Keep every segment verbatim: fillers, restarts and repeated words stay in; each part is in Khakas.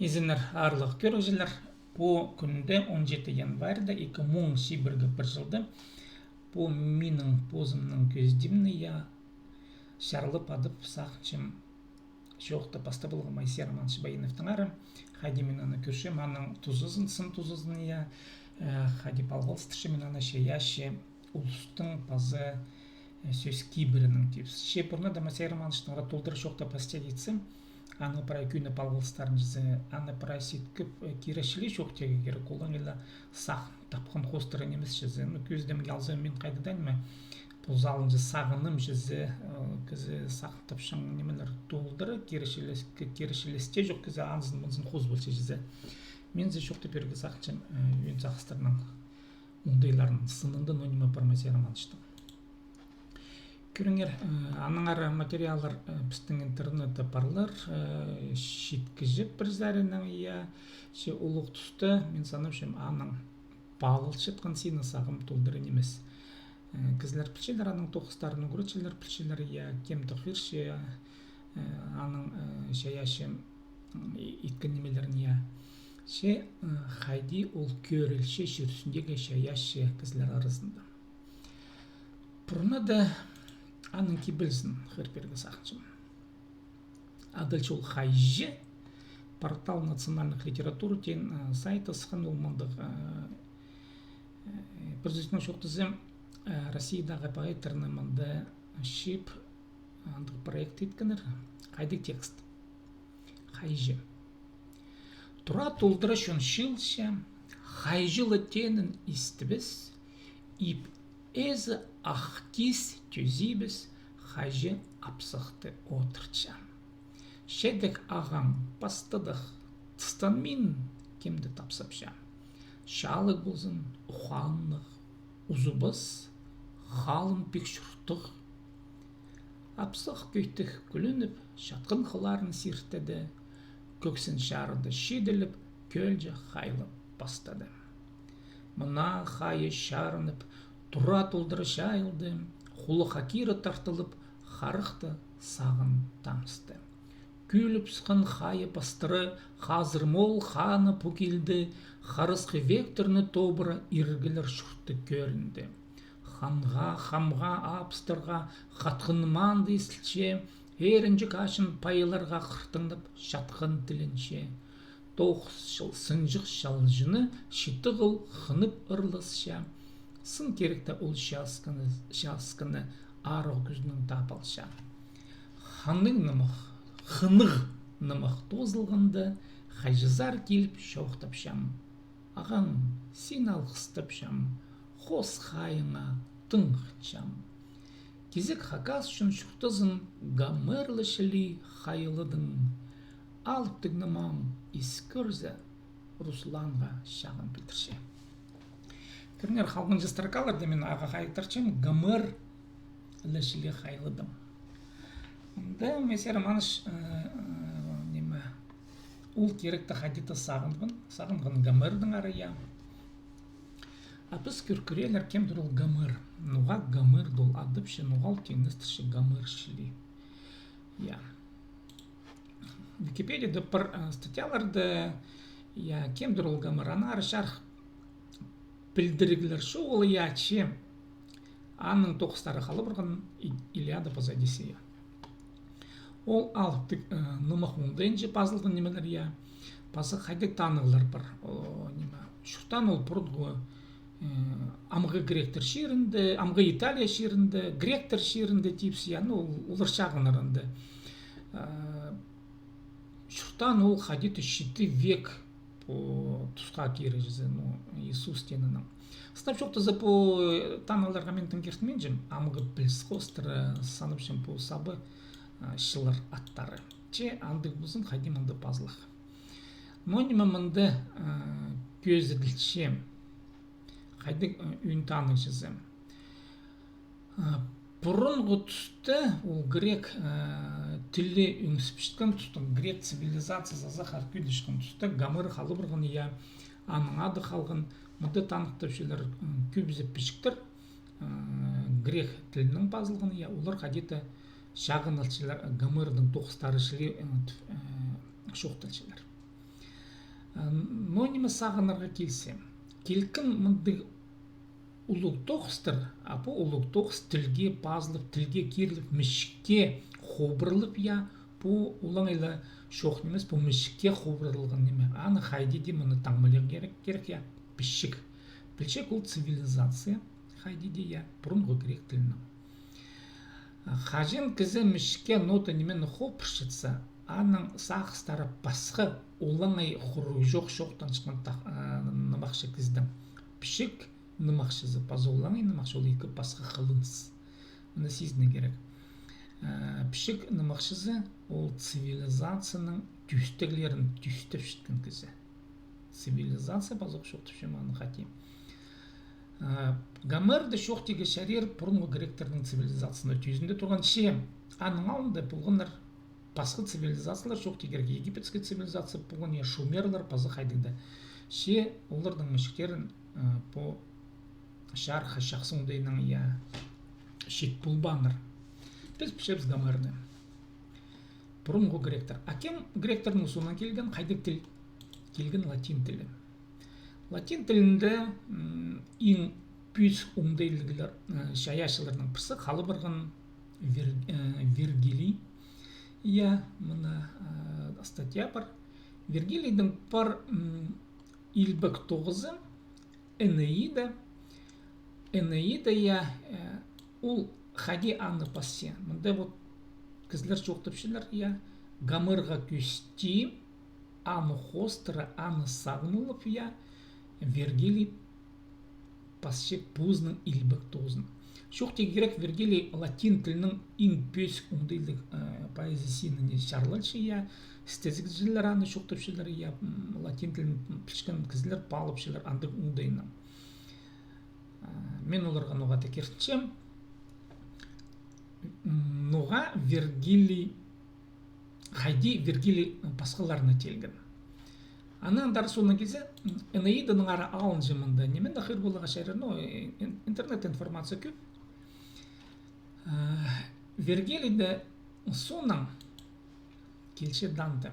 Изеннер, аарлығ кӧрігҷілер, пу кӱнде, он читі январьда, ікі муң чибіргі пір чылда, пу минің позымның кӧзідімні, я, чарлап адап сағынчам чоохты пастап аларға Моисей Романович Баиновтаңар. Хайди мин аны кӧрчем, аның тузазын, сын тузазын, я, э, хайди палғалыстырчам мин аны чайаачы улустың паза, э, сӧс кибірінің тіпчем. Че пурнада Моисей Романовичтаңар толдыра чоохты пастирға итсе, аның прай кӧні палғалыстарын чізе, аны прай ситкіп, э, киречілі чоохтирға кирек, ол ла сағын тапхан хоостыра нимес чізе. Ну, кӧзідімге алзам, мин хайдағ-да ниме, пу залынҷа сағыным чізе, э, кізі сағын тапчаң нимелер толдыра, киречілес-, ки-, киречілесте чох кізі анзын-мынзын хозыбалча чізе. Мин зе чоохты пирерге сағынчам, э, ӧӧн сағыстарның оңдайларының сынында, ну, ниме пар Моисей Романовичтің. Кӧріңер, э, аннаңар материаллар, э, пістің интернетте парлар, э, читкіҷек пір саринаң, я, че улуғ туста, мин санапчам, аның паалалчатхан сыны сағам толдыра нимес. Э, кізілер пілчелер аның тоғыстарын, ӱгретчілер пілчелер, я, кем тох пирче, э, аның, э, чайаачы, м, и-, иткен нимелерін, я. Че, э, хайди ол кӧрілче чир ӱстӱндегі чайаачы кізілер аразында. Пурнада аның кибелізін хығыр пирерге сағынчам. Адалча ол «Хайҷы», портал национальных литератур теен, э, сайт асхан, ол мындағ, э, э, пір сӧснең чоохтаза, э, Россиядағы поэттарны мында чыып, андағ проект иткеннер. Хайдағ текст. «Хайҷы». Тура толдыра чон чыылча, хайҷы ла теенін истібіс, иб ээзі Ах Кис тӧзибіс, хайҷы апсахты одыртча. Чедек ағаң пастадых, тыстанмин, кемді тапсапча. Чаалығ ползын, ухааннығ, узубас, халын пик чуртығ. Апсах кӧйтіг кӱлініп, чатхан хыларын сиртеді, кӧксін чарыды чиділіп, кӧлҷе хайлап пастады. Мына хайы чарынып, тура толдыра чайылды, хулахха кире тартылып, харыхты сағын тамысты. Кӱліп сыххан хайы пастыра хазыр мол ханы пу килді, харысхы векторны тобыра иргілер чурты кӧрінді. Ханға, хамға, абыстарға хатхын манды истілче, эрінҷік ачын пайыларға хыртыңнап чатхан тілінче. Тоғыс чыл сынҷых чалҷыны читіғыл хынып ырласча. Сын киректе ол часкыны, часкыны арығ кӱзінең тап алча. Ханнығ нымах, хынығ нымах тоозылғанда, хайҷызар киліп чоохтапчам. Ағаң, сині алғыстапчам, хос хайыңа тың хынчам. Кизек хакас чон чуртазын Гомер ла чіли хайладың. Алыптығ нымаң ис кӧрзе, Русланға чағын пілдірче. Кӧріңер, халғанҷы строкаларда мин ағаа хайдағ тартчам, Гомер ла чіли хайладың. Мында Моисей Романович, э, э, ниме, ол киректі хайди-да сағынған, сағынған Гомердеңар, я. А піс кӧр-, кӧрерлер, кемдір ол Гомер. Ноға Гомер дол адапча, ноға ол тиңнестірче Гомер чіли. Я. Википедияда пір, э, статьяларда, я, кемдір ол Гомер, аннаңар чарых пілдіріглер чоғыл, я, че аның тоғыстары халып парған И-, Илиада паза Одиссея. Ол алыптығ, э, нымах оңдайынҷа пазылған нимелер, я. Паза хайдағ танығлар пар. О, ниме, чуртаан ол пурунғы, э, амғы гректер чирінде, амғы Италия чирінде, гректер чирінде тіпче, я, ну, ол-, олар чағыннарында. Э, чуртаан ол хайди-да читі век пу тусха кирерҷе, ну, Иисус тееннің. Сынап чоохтаза, пу, э, танығларға мин тың киртінминчем, амғы піліс хоостыра санапчам пу саба, а, чыллар аттары. Че андағ ползын, хайди мында пазылығ. Но ниме мында, а, кӧзіділче, хайдағ, а, ӧӧн танығ чізе. А, пурунғы туста ол грек, а, тілі ӧңсіпчеткен туста, грек цивилизациязы азах артых кӧдірчеткен туста Гомер халып парған, я, аның ады халған, мында таныхтапчалар, м, кӧбізі пічіктер, а, грек тілінең пазылған, я, олар хайди-да чағын алчалар, Гомердің тоғыстары чіли, м, т-, э, чоохталчалар. Но ниме сағынарға килзе, килкін мындағ улуғ тоғыстар, а пу улуғ тоғыс тілге пазылып, тілге киріліп, мічікке хобырылып, я, пу олаңай ла чоох нимес, пу мічікке хобырылған ниме. Аны хайди даа мыны таңмалирға кирек, кирек, я, пічік. Пічік ол цивилизация, хайди даа, я, пурунғы грек тілінің. Хаҷан кізі мічікке нота нимені хобырчатса, аның сағыстары пасха, олаңай хурығ чох, чоохтанчатхан нымахчы кізінің. Пічік нымахчызы паза олаңай нымахчы, ол ікі пасха хылыс. Мыны сизінерге кирек. Пічік нымахчызы ол цивилизацияның тӧстеглерін тӧстепчеткен кізі. Цивилизация пазох чоохтапчам аны хати. Гомерде чоохтирға чарир пурунғы гректернің цивилизацияны тӧзінде турған, че аның алнында полғаннар пасха цивилизациялар, чоохтирға кирек, египетский цивилизация полған, я, шумерлар паза хайдағ даа. Че оларның мічіктерін пу чарыхха чахсы оңдайнаң, я, чит полбааннар. Піс пілчебіс Гомерні. Пурунғы гректер. А кем гректернің соонаң килген, хайдағ тіл килген? Латин тілі. Латин тілінде иң пӧзік оңдайлығлар, чайаачыларның пірсі хал парған Вергилий. Я, мына статья пар. Вергилийдің пар илбек тоғызы, Энеида. Энеида, я, ол хайди аны пасча. Мында вот кізілер чоохтапчалар, я, Гомерға кӧсті, аны хоостыра, аны сағынып, я, Вергилий пасча позының илбек тоғызын. Чоохтирға кирек, Вергилий латин тілінің иң пӧзік оңдайлығ поэзия синіне чарлалча, я, істезігҷілер аны чоохтапчалар, я, латин тілін пілчеткен кізілер паалапчалар андағ оңдайнаң. Мин оларға ноға-да киртінчем. Ноға Вергилий, хайди Вергилий пасхаларына теелген. Анаң андар соонаң килзе, Энеиданың ары алынҷа мында ниме-де хығырып аларға чарир, но интернет информация кӧп. Вергилийде соонаң килче Данте.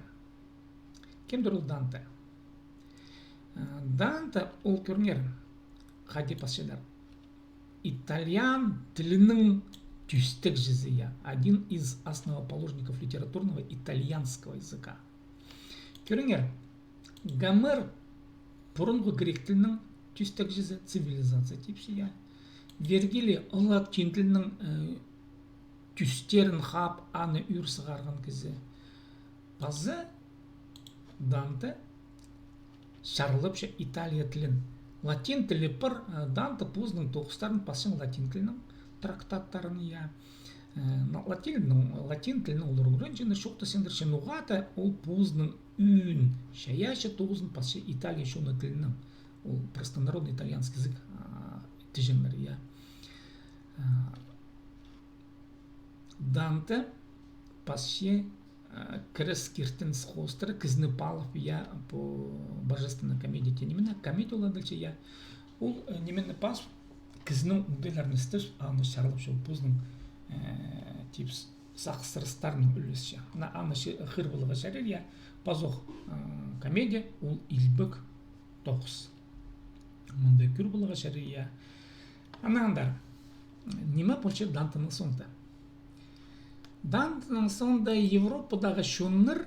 Кемдір ол Данте? Данте ол, кӧріңер, хайди пасчалар, итальян тілінің тӧстегҷізі, я, один из основоположников литературного итальянского языка. Кӧріңер, Гомер пурунғы грек тілінің тӧстегҷізі, цивилизация тіпче, я. Вергилий латин тілінің тӧстерін хаап, аны ӱр сығарған кізі. Паза Данте чарлапча италия тілін. Латин тілі пар, Данте позының тоғыстарын пасчаң латин тілінің трактаттарын, я. Латин, латин тілін олар ӱгренчеңнер, чоохтасчаңнар, че ноға-да ол позының ӧӧн чайаачы тоғызын пасча италия чоны тілінең. Ол простонародный итальянский язык тіҷеңнер, я. Данте пасча кірес-киртініс хоостыра кізіні паалап, я, пу божественная комедия тіп ниме, комедия ол адалча, я. Ол нимені пас, кізінің оңдайларын істес, аны чарлапча, ол позының тіп сағыстарыстарынаң ӱлесче. Мына аны хығырып аларға чарир, я, пазох комедия, ол илбек тоғыс. Мында кӧр поларға чарир, я. Анаң андар, ниме полча Дантенің соонда? Дантенің соонда Европадағы чоннар,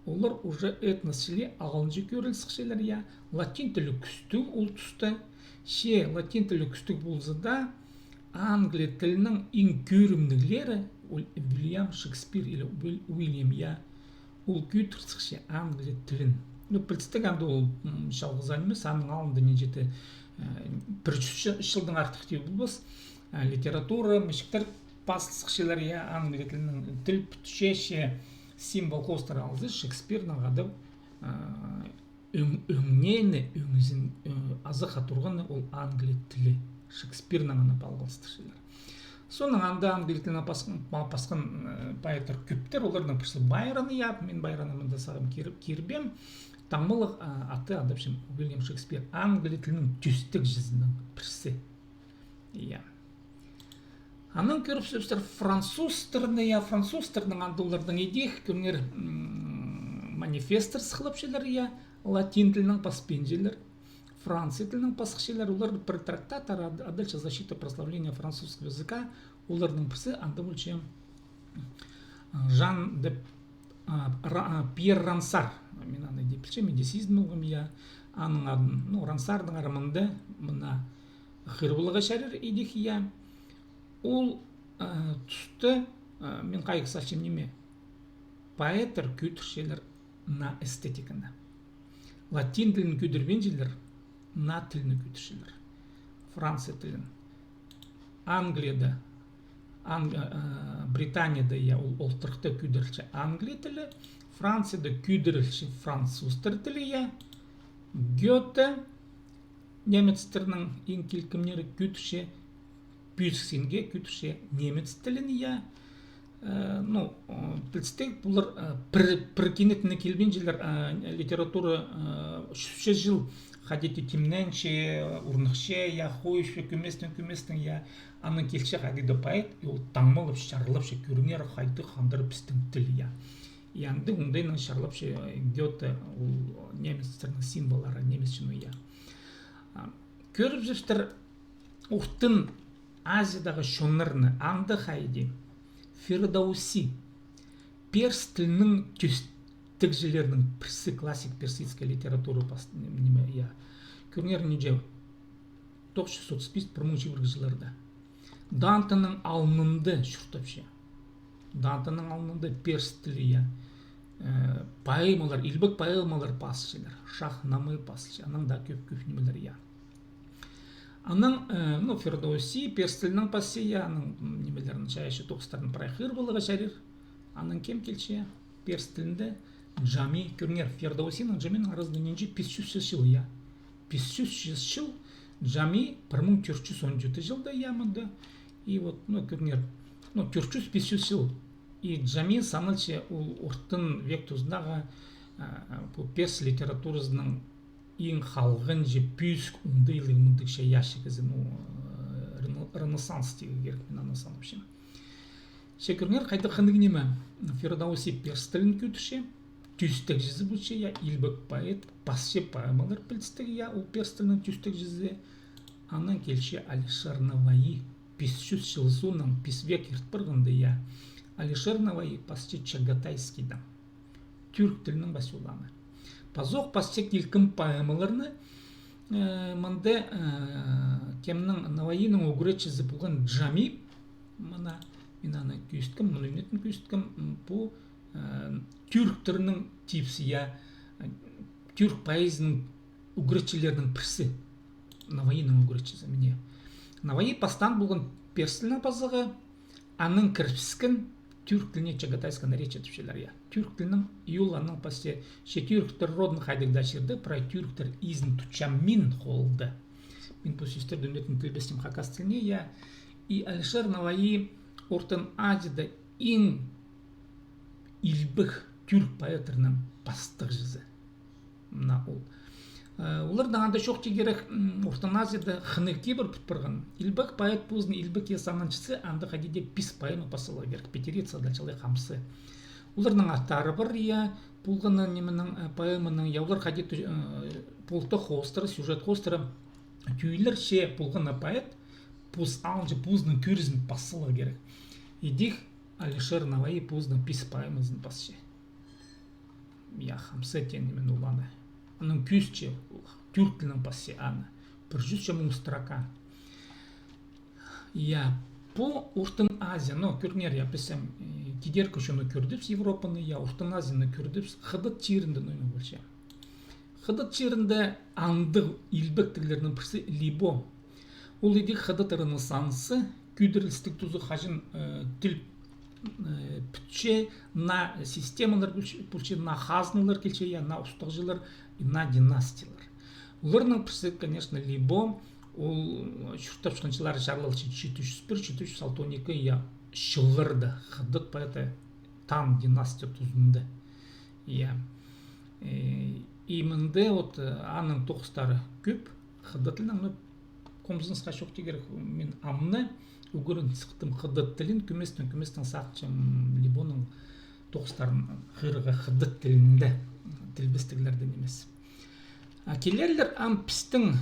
олар уже этнос чіли алынҷа кӧріл сыхчалар, я. Латин тілі кӱстіг ол туста. Че латин тілі кӱстіг полза даа, англия тілінің иң кӧрімніглері ол Уильям Шекспир или Уиль-, Уильям, я. Ол кӧдір сыхча англия тілін. Ну, пілдістіг, анда ол чалғыза нимес, аның алнында нинҷе-де пір чӱс чылдаң артых тее полбас. Литература, мічіктер пазыл сыхчалар, я, англия тілінең. Тіл пӱтче, че символ хоостыра алза, Шекспирнең хада ӧң-, ӧңнеені, ӧңізін азыхха турғаны ол англия тілі. Шекспирнең аны палғалыстырчалар. Соонаң анда англия тілінең пасхан, па-, пасхан поэттер кӧптер, оларның пірсі Байрон, я, мин Байронны мында сағам кир-, кирбеем. Таңмалығ аты адапчам Уильям Шекспир. Англия тілінің тӧстегҷізінің пірсі. Я. Анаң кӧрібіс, французтарны, я, французтарның анда оларның идеях, кӧріңер, манифесттер сыхлапчалар, я. Латин тілінең паспинчалар, Франция тілінең пасчалар, олар пір трактаттар, а дальше «Защита, прославление французского языка», оларның пірсі анда полча Жан де Пьер Рансар. Мин аны дее пілчем, мин дее сизін полғам, я. Аның адын, ну, Рансардың арамында мына хығырарға чарир идӧк, я. Ол туста мин хайығ салчам ниме: поэттер кӧдірчелер наа эстетиканы. Латин тілін кӧдірбинчелер, наа тілні кӧдірчелер. Франция тілін. Англияда, Ан-, Британияда, я, ол, ол тырыхта кӧдірілче Англия тілі, Францияда кӧдірілче французтар тілі, я. Гёте, немецтернің иң килкімнері, кӧдірче, пӧзік синге кӧдірче немец тілін, я. Ну, пілдістіг, пулар пір, пір кинетін килбинчелер литература чӱс чыл хайди-да тимненче, урнахча, я, хойча, кӧместең, кӧместең, я. Анаң килче хайдағ-да поэт, и ол таңмалапча, чарлапча, кӧріңер, хайдағ хандыр пістің тіл, я. И андағ оңдайнаң чарлапча Гёте, ол немецтернің символлары, немецченің, я. Кӧрібізер, Ортын Азиядағы чоннарны анда хайди Фирдауси, перс тілінің тӧстегҷілерінің пірсі, классик персидская литература пас-, ниме, я. Кӧріңер, ниҷе, тоғыс чӱс отыс пис, пір муң чибіргі чылларда. Дантенің алнында чуртапча. Дантенің алнында перс тілі, я. Поэмалар, илбек поэмалар пасчалар, Шахнаме пасча, анаң даа кӧп-кӧп нимелер, я. Анаң, ну, Фирдауси перс тілінең пасча, я, аның нимелерін, чайаачы тоғыстарын прай хығыр поларға чарир. Анаң кем килче перс тілінде? Джами, кӧріңер, Фирдаусинең Джаминің аразында нинҷе, пис чӱс чыл, я. Пис чӱс чыл, Джами пір муң тӧрт чӱс он читі чылда, я, мында. И вот, ну, кӧріңер, ну, тӧрт чӱс, пис чӱс чыл. И Джами саналча ол ортын век тузындағы пу перс литературазының иң халғанҷы, пӧзік оңдайлығ мындағ чайаачы кізі, ну, ренессанс тирге кирек, мин аны санапчам. Че кӧріңер, хайдағ хынығ ниме. Фирдауси перс тілін кӧдірче, тӧстегҷізі полча, я, илбек поэт, пасча поэмалар, пілдістіг, я, ол перс тілінің тӧстегҷізі. Анаң килче Алишер Наваи, пис чӱс чыл соонаң, пис век ирт парғанда, я. Алишер Наваи пасча Чагатайскийдаң. Тӱрк тілінең пасча ол аны. Пазох пасча килкім поэмаларны, мында, кемнің, Наваиның ӱгретчізі полған Джами, мына, мин аны кӧзіткем, мына ӱнетін кӧзіткем, пу тӱрктернің типсі, я, тӱрк поэзияның ӱгретчілерінің пірсі, Наваиның ӱгретчізі, міне. Наваи пастаан полған перс тілінең пазарға, анаң кірібіскен тӱрк тіліне, чагатайское наречие тіпчелер, я. Тӱрк тілінең, и ол анаң пасча, че тӱрктер родын хайдағ даа чирде, прай тӱрктер изін тутчам мин холда. Мин пу сӧстерді ӱнетін тілбестім хакас тіліне, я. И Алишер Наваи Ортын Азияда иң илбек тӱрк поэттернің пастағҷызы. Мына ол. Оларның анда чоохтирға кирек, Ортын Азияда хынығ кибір пӱт парған. Илбек поэт позын илбекке сананчатса, анда хайди даа пис поэма пас саларға кирек, петерица даа чалай хамсы. Оларның аттары пар, я, полған нименің, поэманың, я, олар хайди даа пу хоостыра, сюжет хоостыра тӧӧйлер, че полған поэт пос алынча позының кӧрізін пас саларға кирек. Идӧк Алишер Наваи позының пис поэмазын пасча. Я, хамсы теен ниме ол аны. Анаң кӧзітче, тӱрк тілінең пасча аны. Пір чӱс чаа муң строка. Я, пу Ортын Азия, ну, кӧріңер, я, піс ам кидеркі чонны кӧрдібіс, Европаны, я, Ортын Азияны кӧрдібіс, хыдат чирінде, ну, ниме полча. Хыдат чирінде андағ илбектіглернің пірсі Либо. Ол идӧк хыдат ренессансы, кӧдірілістіг тузы, хаҷан тіл пӱтче, наа системалар пӱтче, наа хазналар килче, я, наа устағҷылар, и наа династиялар. Оларның пірсі, конечно, Либо, ол чуртапчатхан чыллары чарлалча читі чӱс пір, читі чӱс алты, он ікі, я, чылларда, хыдат поэты Тан династия тузында. Я. И мында вот аның тоғыстары кӧп, хыдат тілінең, ну, комзынысха чоохтирға кирек, мин амды ӱгрен сыхтым хыдат тілін, кӧместең, кӧместең сағынчам Либоның тоғыстарын хығырарға хыдат тілінде, тілбестіглерде нимес. А килерлер ам пістің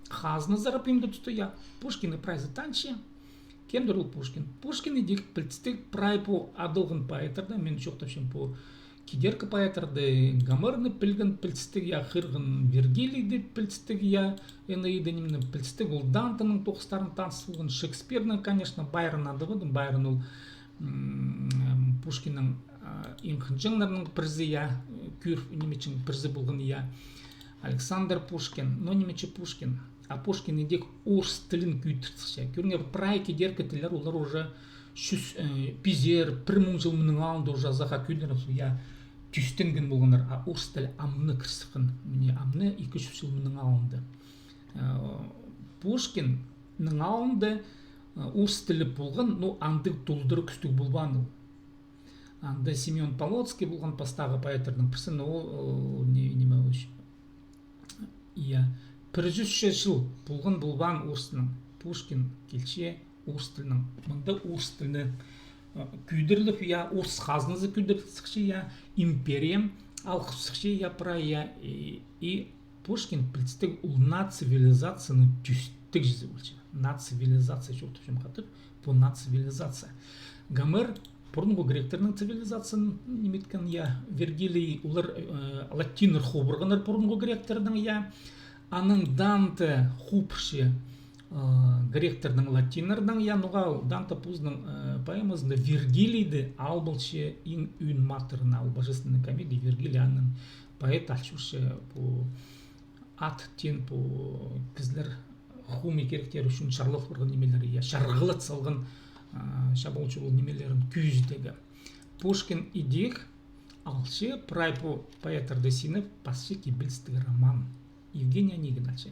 хазназар, пу ниме тустар, я, Пушкинні прайзы танча. Кемдір ол Пушкин? Пушкин идӧк пілдістіг прай пу адалған поэттарда, мин чоохтапчам пу кидеркі поэттарда, Гомерні пілген пілдістіг, я, хығырған Вергилийді пілдістіг, я, Энеида нимені пілдістіг, ол Дантенің тоғыстарын таныс полған, Шекспирнің, конечно, Байрон адабадым, Байрон ол Пушкиннің иң хынҷаңнарының пірсі, я, кӧр ниме итчең пірсі полған, я. Александр Пушкин, но ниме чи Пушкин. А Пушкин идӧк орыс тілін кӧдіртче. Кӧріңер, прай кидеркі тіллер, олар уже чӱс, пизер, пір муң чыл мының алнында уже азахха кӧдіріліп, я, тӧстенген полғаннар, а орыс тілі амды кірзіткен. Міне, амды ікі чӱс чыл мының алнында. Пушкиннің алнында орыс тілі полған, но андағ толдыра кӱстіг полбаан ол. Анда Семён Полоцкий полған, пастағы поэттарның пірсі, но ол, ол не, ниме, я, пір чӱс чыл полған полбаан орыстың. Пушкин килче орыс тілінең. Мында орыс тілі кӧдіріліп, я, орыс хазназы кӧдіріліп сыхча, я, империя алғып сыхча, я, прай, я, и, и Пушкин пілдістіг, ол наа цивилизацияның тӧстегҷізі полча. Наа цивилизация чоохтапчам хатап, пу наа цивилизация. Гомер пурунғы гректернің цивилизациясын ниме иткен, я, Вергилий, олар латиннер хубырғаннар пурунғы гректернең, я. Анаң Данте хубырча гректернең, латиннернең, я, ноға ол Данте позының поэмазында Вергилийді алыбалча иң ӧӧн матырына, ол Божественная комедия, Вергилий аның поэт алчурча пу ат теен пу кізілер, хумай киректер ӱчӱн чарлап парған нимелері, я, чарғылат салған чабал-чубал нимелерін кӧзідерге. Пушкин идӧк алча прай пу поэттарды синеп, пасча кибелістіг роман. Евгений Онегин алча.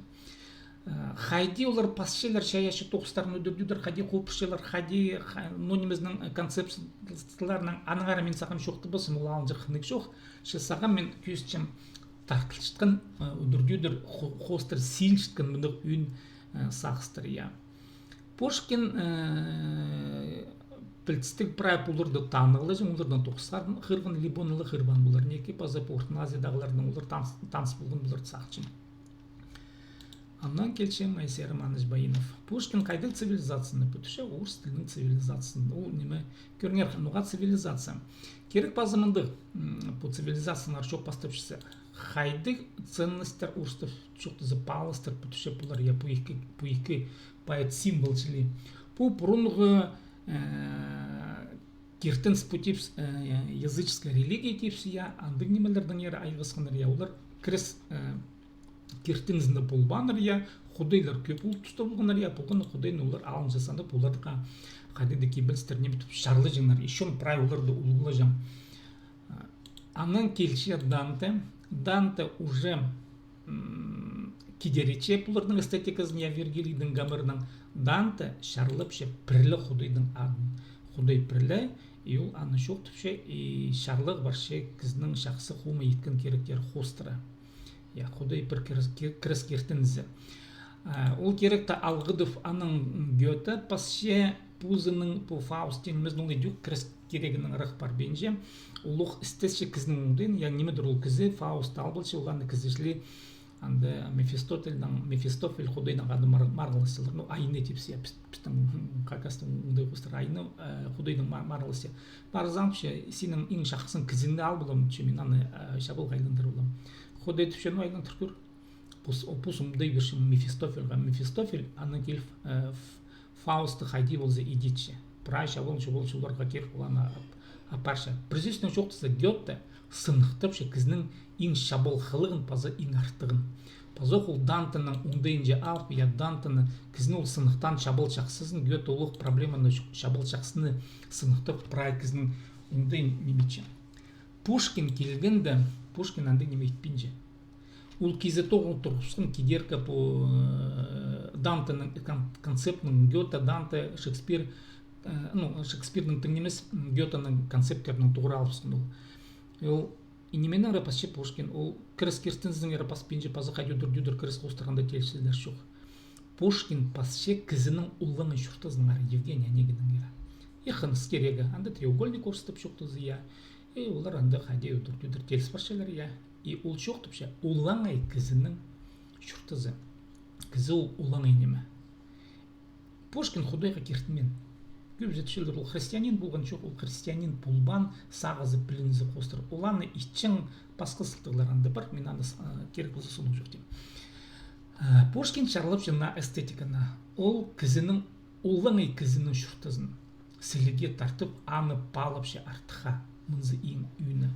Хайди олар пасчалар чайаачы тоғыстарын удур-тӧдір, хайди хубырчалар, хайди, но нимезінің концепцияларынаң, аннаңар мин сағам чоохтабаспын, ол алынҷа хынығ чох. Че сағам мин кӧзітчем тартылчатхан, удур-тӧдір хоостыра сыылчатхан мындағ ӧӧн сағыстар, я. Пушкин пілдістіг прай пу оларды танығлаҷаң, оларның тоғыстарын хығырған, либо аны ла хығырбаан полар. Неке паза пу Ортын Азиядағыларның олар таныс, таныс полған полар сағынчам. Анаң килче Моисей Романович Баинов. Пушкин хайдағ цивилизацияны пӱдірче? Орыс тілінің цивилизацияны. Ол ниме, кӧріңер, ноға цивилизация. Кирек паза мындағ, пу цивилизациялар чоох пастапчатса, хайдағ ценностьтер, орыстап чоохтаза, палыстар пӱдірче полар, я, пу ікі, пу ікі поэт символ чіли. Пу пурунғы киртініс, пу типче языческая религия типче, я, андағ нимелердеңер айғасханнар, я, олар крест киртінізінде полбааннар, я, худайлар кӧп ол туста полғаннар, я, полған худайны олар алынҷа санап, оларға хайдағ-да кибелістер ниме тіп чарлаҷаңнар, ещё прай оларды улуғлаҷаң. Анаң килче Данте. Данте уже кидерче пуларның эстетиказын, я, Вергилийдің, Гомернің. Данте чарлапча пір ле худайның адын. Худай пір ле, и ол аны чоохтапча, и чарлап парча кізінің чахсы хомай иткен киректер хоостыра. Я, худай пір кірес, кірес киртінізі. Ол киректі алғыдып, анаң Гёте пасча позының пу Фауст теен нимезін, ол идӧк кірес кирегінең ырах парбинча, улуғ істесче кізінің оңдайын, я, нимедір ол кізі, Фауст алыбалча, ол аны кізі чіли анда Мефистофельнің, Мефистофель худайның адын мар-, марығласчалар. Ну, айны тіпче, я, піс-, пістің хакастың оңдай хоостыра айны, худайның мар-, марығласча. Парзам, че синің иң чахсың кізіңні алып алам, че мин аны чабалға айландырып алам. Худай тіпче, ну, айландыр кӧр. Пус-, пус оңдай пирче Мефистофельға. Мефистофель аны киліп Фаустты хайди полза идитче. Прай чабал-чубал чолларға киріп, ол аны ап-, апарча. Пір сӧснең чоохтаза, Гёте сыныхтапча кізінің иң чабал хылығын паза иң артығын. Пазох ол Дантенің оңдайынҷа алып, я, Дантені, кізіні ол сыныхтаан чабал-чахсызын, Гёте улуғ проблеманы, чабал-чахсыны сыныхтап, прай кізінің оңдайын ниме итче. Пушкин килгенде, Пушкин андағ ниме итпинче. Ол кізі тоғын турғысхан кидеркі пу Дантенің кон-, концептінің, Гёте, Данте, Шекспир, ну, Шекспирнің тың нимес, Гётенің концептерінең тоғыра алыбысхан ол. Ол и нименең ре пасча Пушкин, ол кірес киртінізінең ре паспинче, паза хайди удур-тӧдір кірес хоостырғанда тилчезер чох. Пушкин пасча кізінің улаңай чуртазынаңар, Евгений Онегиннеңер. И хыныс кирегі, анда треугольник орыстап чоохтаза, я. И олар анда хайди удур-тӧдір тиліс парчалар, я. И ол чоохтапча, олаңай кізінің чуртазы. Кізі ол олаңай ниме. Пушкин Худайға киртінмеен. Кӧбізі тіпчелер, ол христианин полған, чох, ол христианин полбаан, сағызы пілінізі хоостыра. Ол аны итчең пасха сылтағлар анда пар, мин аны с-, а, кирек полза, соны чоохтим. А, Пушкин чарлапча наа эстетиканы. Ол кізінің, олаңай кізінің чуртазын сіліге тартып, аны паалапча артыхха, мынзы иң ӧӧні.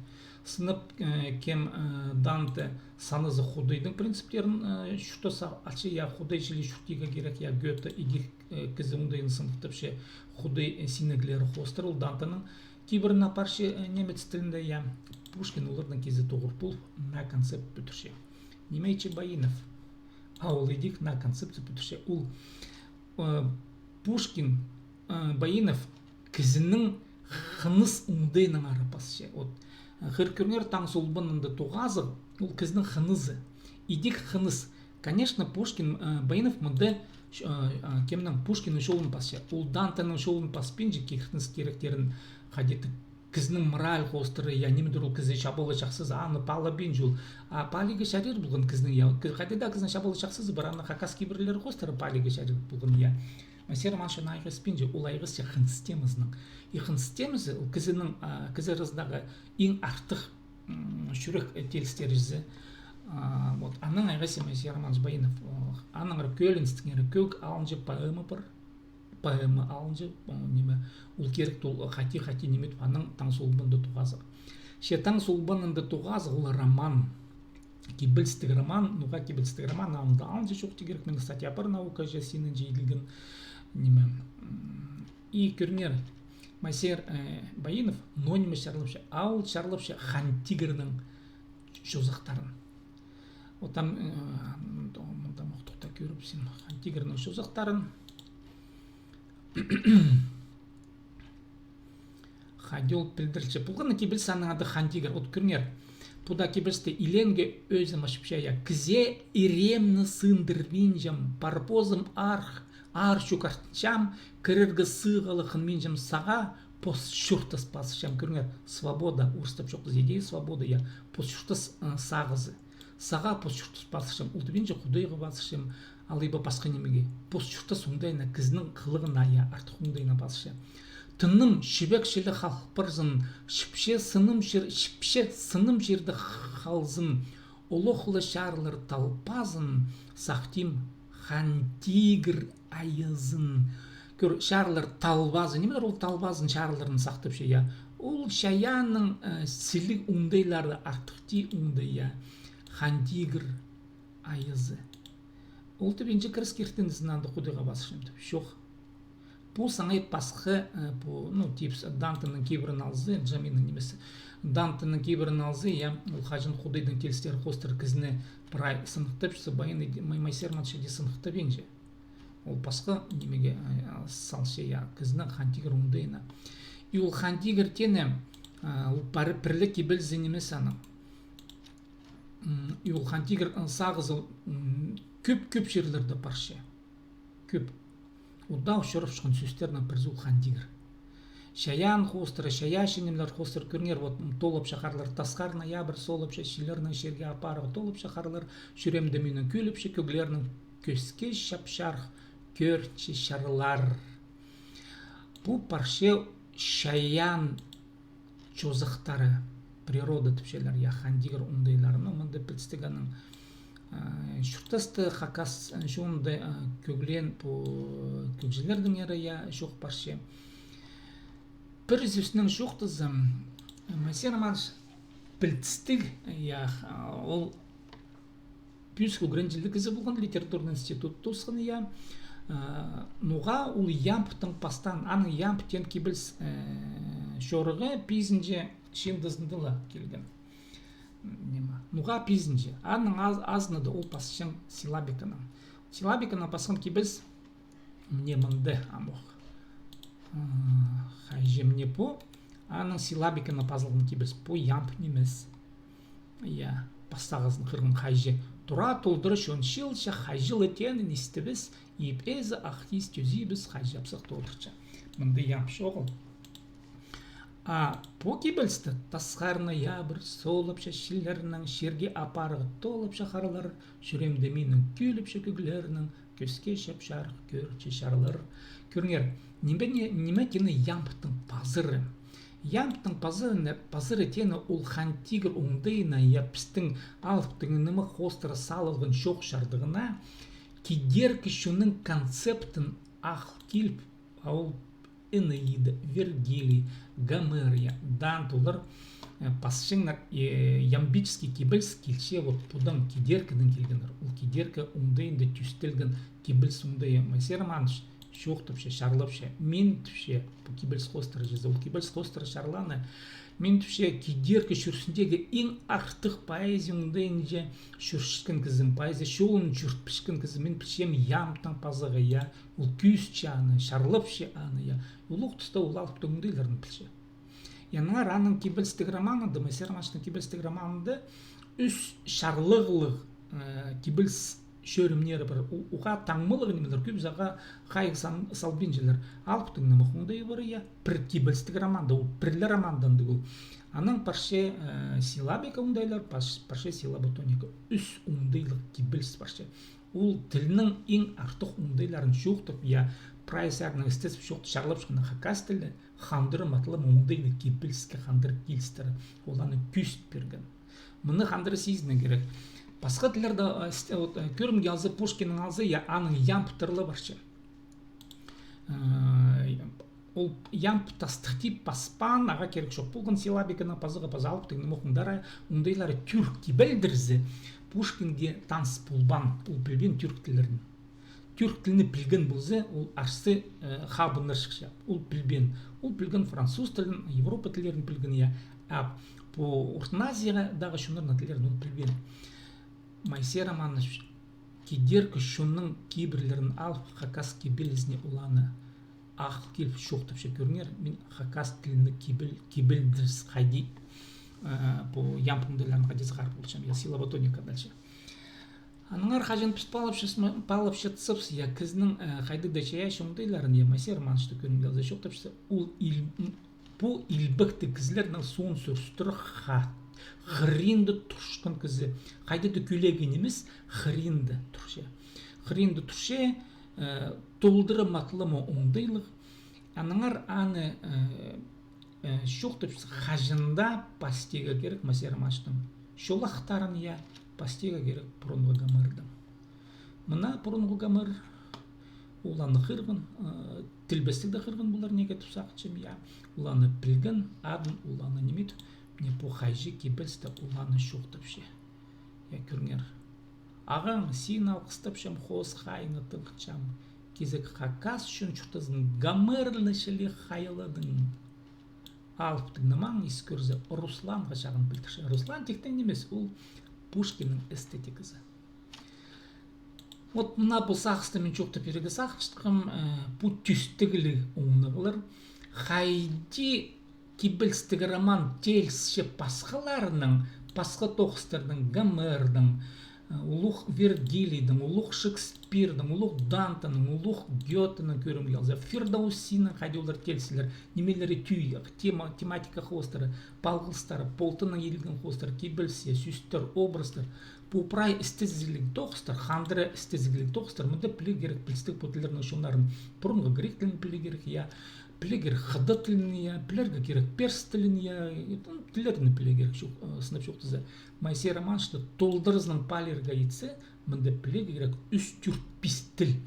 Сынап, э, кем, э, Данте саназа Худайдың принциптерін, э, чуртас алча, я, Худай чіли чуртирға кирек, я, Гёте идӧк, э, кізі оңдайын сыныхтапча Худай, э, синеглері хоостыра, ол Дантенің кибірін апарча, э, немец тілінде, я. Пушкин оларның кізі тоғыр пол, наа концепт пӱдірче. Ниме итче Баинов? А ол идӧк наа концепция пӱдірче. Ол, э, Пушкин, э, Баинов кізінің хыныс оңдайынаң ары пасча. Вот, э, хыр кӧріңер, «Таң солбанында тоғазығ», ол кізінің хынызы. Идӧк хыныс. Конечно, Пушкин, э, Баинов мында, э, э, кемнің, Пушкиннің чолын пасча. Ол Дантенің чолын паспинча, киртініс киректерін хайди-да кізінің мораль хоостыра, я, нимедір ол кізі чабала чахсызы, аны паалабинча ол. А паалирға чарир полған кізінің, я, кіз-, хайди даа кізінің чабала чахсызы пар, аны хакас кибірлері хоостыра паалирға чарир полған, я. Майсер Романович аны айғаспинча, ол айғасча хыныс темазынаң. И хыныс темазы, ол кізінің, а, кізі аразындағы иң артых, м, чӱрек, э, тилістерізі. А, вот, анаң айғасча Майсер Романович Баинов. О, аннаңар «Кӧліністеңер кӧг алынҷа» поэма пар. Поэма алынҷа, о, ниме, ол кирек, ол хати, хати ниме, анаң «Таң солбанында тоғазығ». Че «Таң солбанында тоғазығ» ол роман. Кибелістіг роман, ноға кибелістіг роман, алында алынҷа чоохтирға кирек, мин, кстати, апар наукаҷа, синінҷе иділген ниме. М, и кӧріңер, Майсер, э, Баинов ноо ниме чарлапча, а ол чарлапча Хан Тигірнің чозахтарын. Вот там, э, мында, мында мох тохта кӧріп син Хан Тигірнің чозахтарын. Хайди ол пілдірілче. Полған на кибеліс, аның ады «Хан Тигір». Вот кӧріңер. Пу даа кибелісте илеенге ӧзім ачыпча, я. «Кізее иреемні сындырбинчам, парпозым аар, аар чӱгӱртінчем, кірерге сығ ла хынминчам, сағаа пос чуртас пазыпчам». Кӧріңер, свобода, орыстап чоохтаза, идея свободы, я. Пос чуртас, ы, сағызы. Сағаа пос чуртас пазыпчам, ол тібінҷе Худайға пазыпчам, алай ба пасха нимеге. Пос чуртас оңдайына, кізінің хылығына, я, артых оңдайына пазыпча. Тынным чібек чіли халып парзын, чіпче сыным чир-, чіпче сыным чирде халзын, олох ла чарлар талбазын сахтим Хан Тигір айазын. Кӧр, чарлар талбазын. Ниме ол талбазын, чарларын сахтапча, я? Ол чайаанның, э, сіліг оңдайлары, артых тее оңдай, я. Хан Тигір айазы. Ол тібінҷе кіріс киртінізін анда Худайға пазыпчам тіп. Чох. Пу саңай пасха, э, пу, ну, типс, Дантенің кибірін алза, Джаминнің нимес. Дантенің кибірін алза, я, ол хаҷан Худайдың тилістері хоостыра кізіні прай сыныхтапча, Баин иди-, Май-, Майсер Романович иди сыныхтабинча. Ол пасха нимеге, э, салча, я, кізінің Хан Тигір оңдайына. И ол Хан Тигір теені, э, ол пар-, пір ле кибелізі нимес аның. М, и ол Хан Тигір, ы, сағызы, м, кӧп-кӧп чирлерде парча. Кӧп. Удаа учурапчатхан сӧстернің пірсі ол Хан Тигір. Чайаан хоостыра, чайаачы нимелер хоостыра кӧріңер, вот, м, толапча харлар, тасхар ноябрь солапча, чирлернең чирге апарарға толапча харлар, чӱреемде минің кӧлепче кӧглернің кӧске чапчарых кӧрче чарлар. Пу парча чайаан чозахтары, природа тіпчелер, я, Хан Тигір оңдайларының, мында пілдістіг аның, э, чуртасты хакас, э, чонында, э, кӧглеен пу кӧгҷілернеңер, я, чоох парча. Пір сӧснең чоохтазам, э, Майсер Романович пілдістіг, я, х-, ол пӱӱс ӱгренҷіліг кізі полған, литературный институт тоосхан, я. Э, ноға ол Ямбтың пастаан, аның Ямб теен кибеліс, э, чорығы пизінҷі чыындызында ла килген. Ниме? Ноға пизінҷі? Аның аз-, азынада ол пасчаң силлабиканаң. Силлабиканаң пасхан кибеліс Мына мында, амох. А, хайҷы, мына пу. Аның силлабиканаң пазылған кибеліс, пу Ямб нимес. Я, пастағызын хығырған хайҷы. Тура толдыра чон чыылча, хайҷы ла теенін истібіс, иб ээзі ах киис тӧзибіс, хайҷы апсах толдырча. Мында Ямб чоғыл. А пу кибелісті тасхар ноябрь соолапча чиллернең, чирге апарығ тоолапча харлар, чӱреемде минің кӧлепче кӧглернең, кӧзге чап-чарых кӧрче чарлар. Кӧріңер, ниме, ниме теені ямбтың пазыры? Ямбтың пазыры, пазыры теені ол Хан Тигір оңдайына, я, пістің алыптығ нымах хоостыра салылған чоох-чардығына кидеркі чонның концептін ағыл киліп, а ол Энеида, Вергилий, Гомер, я, Данте, олар, э, пасчаңнар, э, ямбический кибеліс килче, вот, пудаң кидеркідең килгеннер. Ол кидеркі оңдайында тӧстелген кибеліс оңдайы. Моисей Романович чоохтапча, чарлапча. Мин, тіпче, пу кибеліс хоостыра чізе, ол кибеліс хоостыра чарлааны, мин, тіпче, кидеркі чӱрісіндегі иң артых поэзия оңдайынҷа чӧрчеткен кізім, поэзия чолын чӧртчеткен кізім, мин пілчем, ямбтың пазығы, я, ол кӧзітче аны, чарлапча аны, я. Улуғ туста ол алыптығ оңдайларын пілче. Я, аннаңар аның кибелістіг романында, Моисей Романовичтің кибелістіг романында ӱс чарлығлығ, э, кибеліс чӧрімнері пар. У-, уғаа таңмалығ нимелер, кӧбізі ағаа хайығ сан-, салбинчалар. Алыптығ нымах оңдайы пар, я, пір кибелістіг романда, ол пір ле романдаң тігіл. Анаң парча, э, силлабика оңдайлар, пас-, парча силлаботоника. Ӱс оңдайлығ кибеліс парча. Ол тілнің иң артых оңдайларын чоохтап, я, прай саринаң істезіп чоохтап, чарлап чыххан хакас тілі хандыра матылам оңдайлығ кибеліске хандыра килістіре, ол аны кӧзіт пирген. Мыны хандыра сизінерге кирек. Пасха тіллерде, э, іс-, вот, э, кӧрімге алза, Пушкиннің алза, я, аның ямбтары ла парча. Э, ол ямбтастығ тип паспаан, ағаа кирек чох полған силлабиканың пазығы, паза алыптығ нымахтың даа оңдайлары тӧрт кибелдірзе, Пушкинге таныс полбаан, ол пілбеен тӧрт тіллерін. Тӧрт тілні пілген полза, ол арса, э, хабыннар чыхча. Ол пілбеен. Ол пілген француз тілін, Европа тіллерін пілген, я. А пу Ортын Азиядағы чоннарның тіллерін ол пілбеен. Моисей Романович кидеркі чонның кибірлерін алып, хакас кибелізіне оланы ағыл киліп чоохтапча. Кӧріңер, мин хакас тілінің кибел-, кибелдіріс хайди, э, пу ямб оңдайларын хайди сығарып полчам, я, силлаботоника дальше. Аннаңар хаҷан піс паалапчатсабыс, я, кізінің, э, хайдағ даа чайаачы оңдайларын, я, Моисей Романовичті кӧрімге алза, чоохтапча, ол ил-, м, пу илбекті кізілернің соон сӧстері ха-, хыринда турчатхан кізі. Хайдағ даа кӧлеге нимес, хыринда турча. Хыринда турча, э, толдыра матылама оңдайлығ. Аннаңар аны, э, э, чоохтапча, хаҷан даа пастирға кирек Моисей Романовичтің чолахтарын, я, пастирға кирек пурунғы Гомердең. Мына пурунғы Гомер, ол аны хығырған, э, тілбестіг дее хығырған полар, неге тіп сағынчам, я. Ол аны пілген, адын ол аны ниме ит, мына пу хайҷы кибелісте ол аны чоохтапча. Я, кӧріңер. Ағаң, сині алғыстапчам, хоос хайыңа тыңғанчам. Кизек хакас чон чуртазын Гомерлі чіли хайаладың. Алыптығ нымаң ис кӧрзе, Русланға чағын пілдірче. Руслан тиктең нимес, ол Пушкиннің эстетиказы. Вот мына пу сағысты мин чоохтап пирерге сағынчатхам, э, пу тӧстегліг оңнағлар. Хайди кибелістіг роман теелісче пасхаларынаң, пасха тоғыстарнаң, Гомернің, э, улуғ Вергилийдің, улуғ Шекспирдің, улуғ Дантенің, улуғ Гётенің, кӧрімге алза, Фирдаусинаң хайди олар теелісчелер, нимелері тӧӧй, тема-, тематика хоостыра, палғалыстары, полтыннаң иділген хоостар, кибеліс, сӧстер, образтар. Пу прай істезігліг тоғыстар, хандыра істезігліг тоғыстар, мында пілерге кирек пілістіг пу тіллернің чоннарын. Пурунғы грек тілін пілерге кирек, я, пілерге кирек хыдат тілін, я, пілерге кирек перс тілін, я, ну, тіллерні пілерге кирек, чоох-, э, сынап чоохтаза. Моисей Романовичті толдыразынаң паалирға итсе, мында пілерге кирек ӱс, тӧрт, пис тіл.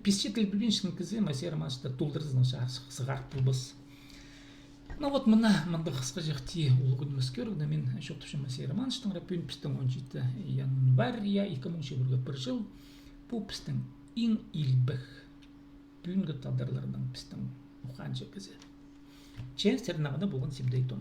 Писче тіл пілбинчеткен кізі Моисей Романовичті толдыразынаң чығар-, сығарып полбас. Ну вот, мына, мында хысхаҷах тее улуғ нимес кӧрігні мин чоохтапчам Моисей Романовичтең. Пӱӱн пістің он читі январь, я, ікі муң чибіргі пір чыл. Пу пістің иң илбек, пӱӱнгі тадарларның пістің ухаанҷы кізі. Че сірернең хада полған Сибдей Том.